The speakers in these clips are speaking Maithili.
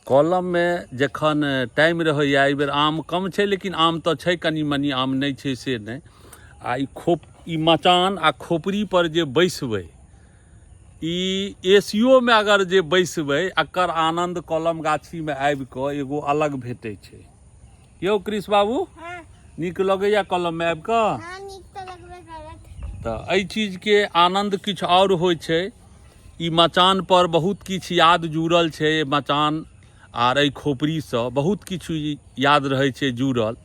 कलममे जखन टाइम रहैए एहिबेर आम कम छै लेकिन आम तऽ छै कनि मनि आम नहि छै से नहि आ ई खोप ई मचान आ खोपड़ीपर जे बैसबै ई ए सी ओ मे अगर जे बैसबै एकर आनन्द कलम गाछीमे आबि कऽ एगो अलग भेटै छै यौ कृष बाबू हँ नीक लगैया कलममे आबि कऽ हँ नीक तऽ लगबे करत तऽ एहि चीजके आनन्द किछु आओर होइ छै ई मचान पर बहुत किछु याद जुड़ल छै एहि मचान आर एहि खोपड़ीसँ बहुत किछु याद रहै छै जुड़ल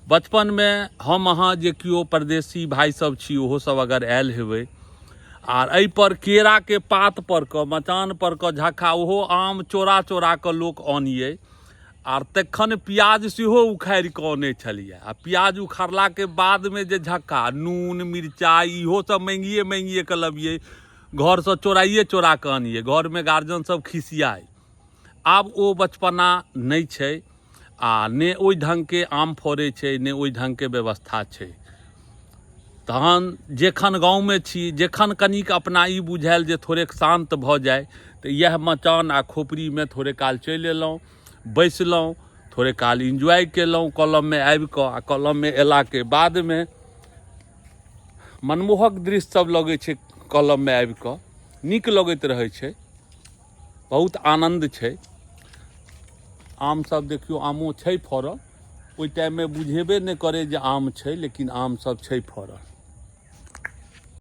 बचपनमे हम अहाँ जे केओ परदेशी भाइ सब छी ओहो सब अगर आयल हेबै आर एहिपर केराके पात पर कऽ मचान पर कऽ झक्खा ओहो आम चोरा चोरा कऽ लोक आनियै आर तखन प्याज सेहो उखाड़ि कऽ अनै छलियै आ प्याज उखाड़लाके बादमे जे झक्का नून मिरचाइ इहो सब माँगिए माँगिए कऽ लबियै घरसँ चोराइए चोरा कऽ आनियै घरमे गार्जियन सब खिसियाइ आब ओ बचपना नहि छै आ ने ओहि ढङ्गके आम फड़ै छै ने ओहि ढङ्गके व्यवस्था छै तहन जखन गाँवमे छी जखन कनिक अपना ई बुझायल जे थोड़ेक शान्त भऽ जाइ तऽ इएह मचान आ खोपड़ीमे थोड़े काल चलि अयलहुँ बैसलहुँ थोड़े काल इन्जॉय केलहुँ कलममे आबि कऽ आ कलममे अयलाके बादमे मनमोहक दृश्य सब लगै छै कलममे आबि कऽ नीक लगैत रहै छै बहुत आनन्द छै आम सब देखियौ आमो छै फड़ल ओहि टाइममे बुझेबे नहि करै जे आम छै लेकिन आम सब छै फड़ल।